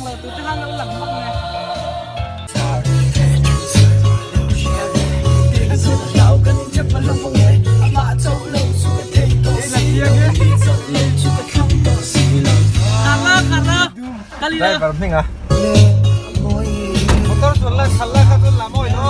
lo tur te khan lo lang vak mai. Driver hming a. Motor chuan lai khalh lai kha chuan la mawi lo.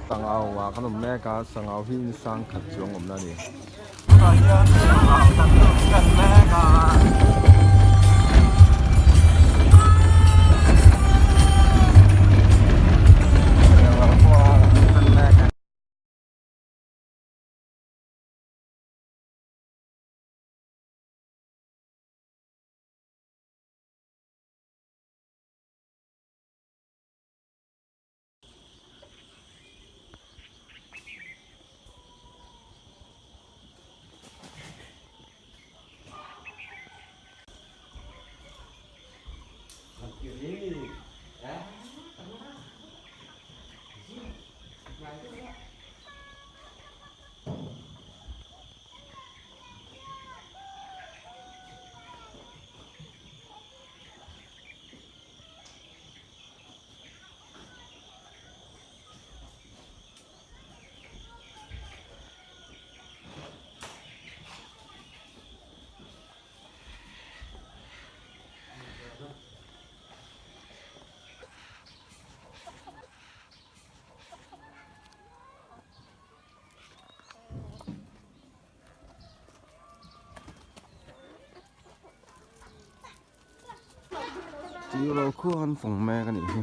Sangau ah kan awm mek a sangau hi in sang khat chuang awmna a ni. Tah hian sangau kan lo thlen mek a. Sangau khua kan thlen mek a. Tih khuang an fawng mek a nih hi.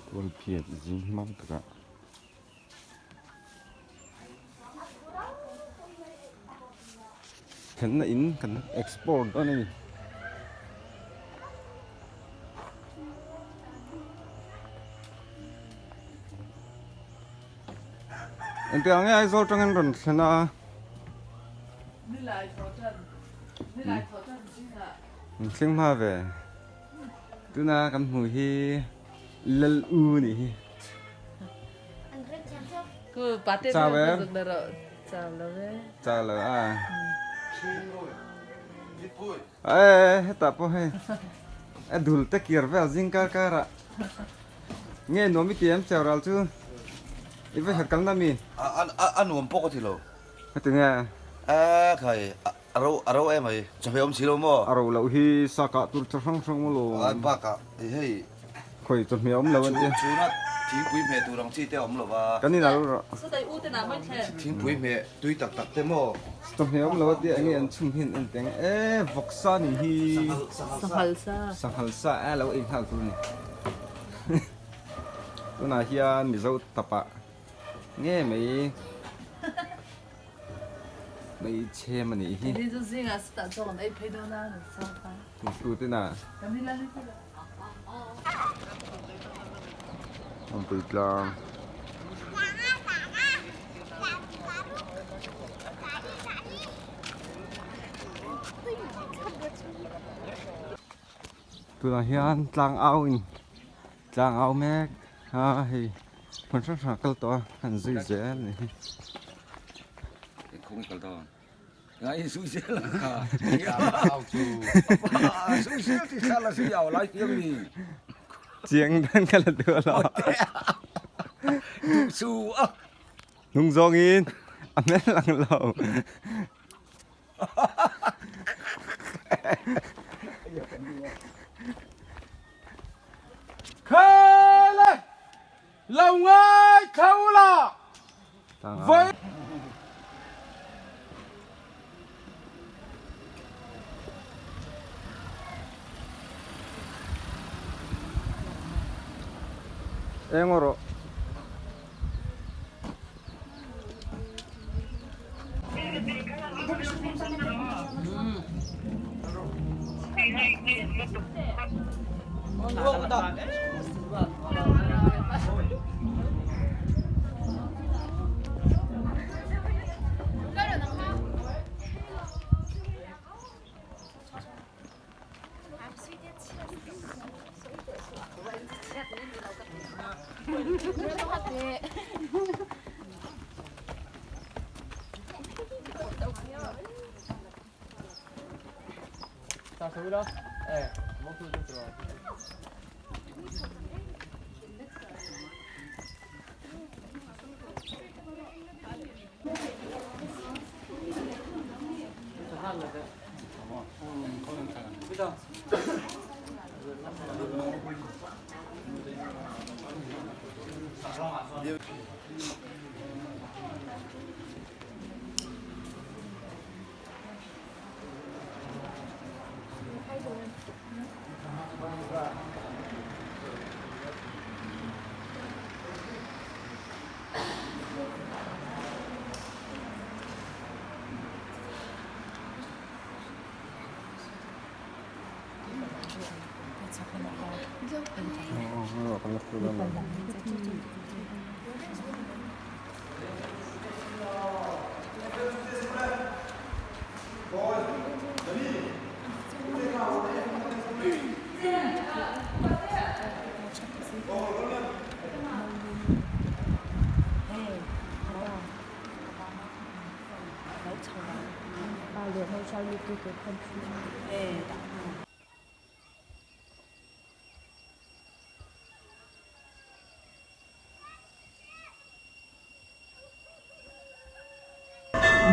Tualphiat zing hmang takah. Thlenna in kan export dawn a ni. Engtiang ang nge Aizawl atangin rawn thlen a? Thleng hma ve. Tuna kan hmuh hi Lal U nih hi. Chau em? Chau lo a. Ê hetah pawh hei a dul te kir vel zing kar kar ah nge nuam i ti em chau ral chu i va herh kalna mi? A nuam pawh ka ti lo. Heti nge? Ê khai a ro a ro em ai chawhmeh awm si lo maw? A ro loh hi sa kah tur chi hrang hrang maw lo. A bakah hei Khawi chawhmeh awm lo an ti. Chhuna thingpui hmeh tur ang chi te a awm lo va. Kan in alo rawh. Thingpui hmeh tui tak tak te maw? Chawhmeh awm lo a ti enge an chhum hian en teng e vawksa ni hi. Sanghal sa. Sanghal sa a lo ei nghal tur a ni. Tunah hian Mizo tapah nge mai. Mai chhem a nih hi. Ni chu zingah sitah chuan kan ei phei dawn a kan chau ta. Tu te na. Kan ni la ni phei lo. Awmpui tlang. Tunah hian tlang au in tlang au mek a hei hmun hrang hrang a kal tawh a an zui zel a ni hi. Chiang dan ka la duh lo. Hnung zawngin a hmel lang lo. Khele lo ngai kho la voi Eng rawh.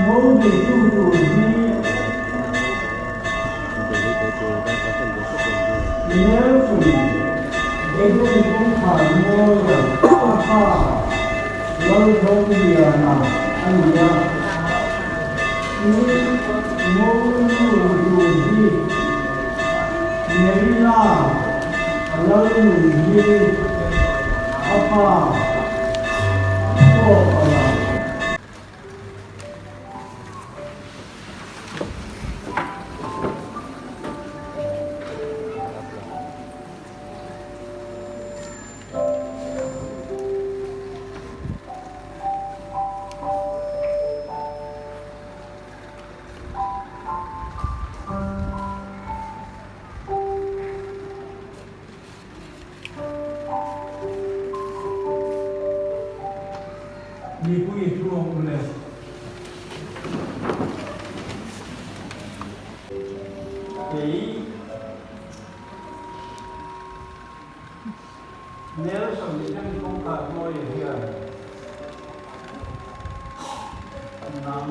Mo neitu tur hi Nelson Bedroom kawngkhar mawi a pa Lalthawmliana a ni a. Tin, mo nu tur hi Merina Lalnunhmiri a pa pawh a la. Mipui thu ang u le. Kei Nelson Miten kawngkhar hnuaiah hian nang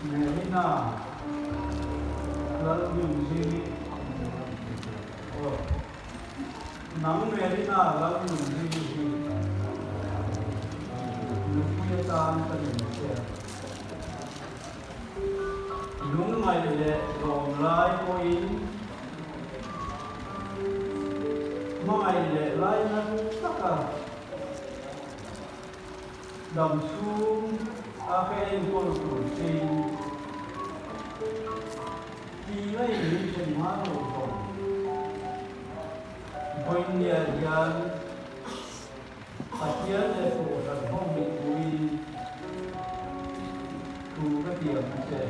Melina Lalnunziri aw Nang Melina Lalnunziri hi nupui atan ka nin che. Lungngaih leh lawmlai pawhin hmangaih leh laina taka Dam chhung a ka enkawl tur chein ti ngei min then hma lo zawng. Vawinia hian Pathian leh Kohhran ho mihmuhin thu ka tiam a che.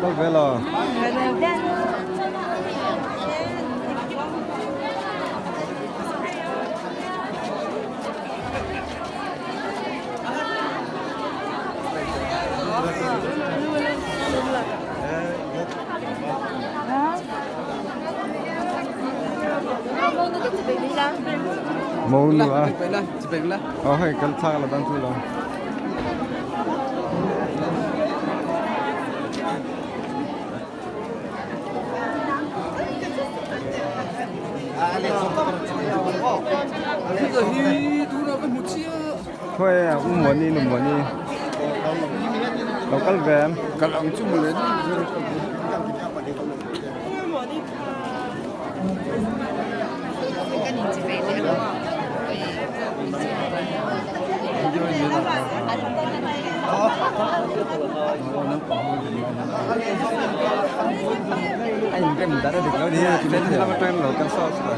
Kal ve lo. Monu a. Oh hei kal chak la dan chu lo. Thôi à, u muốn đi, muốn đi. Lo kal ve em. Kal ang chu mawle ni. Anh cái mình đã được nói đi, thì nên là trên lo kal sao sao.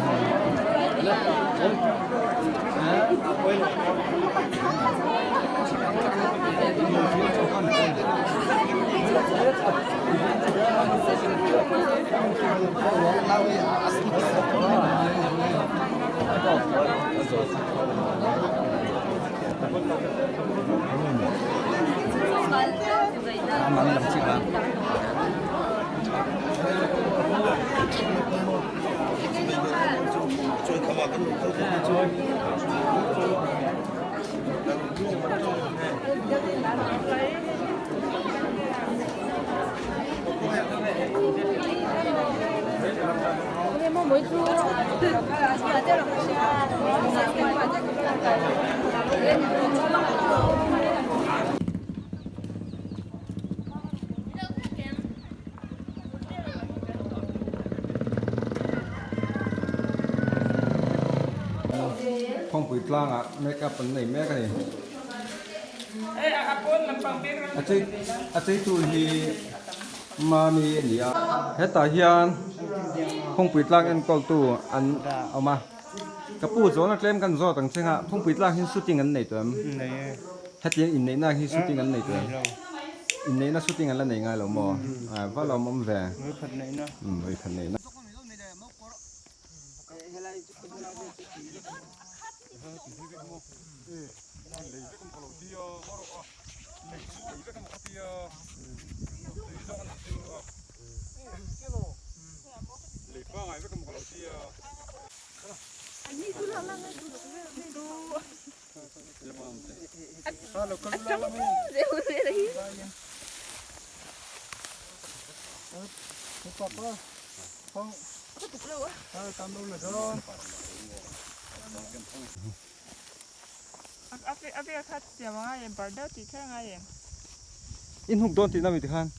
Phawngpui tlangah make up an nei mek a ni. A chei a cheitu hi Mami a ni a. Hetah hian Phawngpui tlang enkawltu an awm a. Ka pu zawn a tlem kan zawt ang chengah Phawngpui tlang hian shooting an nei tawh em? Hetiang inneihna hi shooting an nei tawh em? Inneihna shooting an la nei ngai lo maw? Va lawm awm ve. Vawikhat neihna. In huk dawn tihna mi tikhan.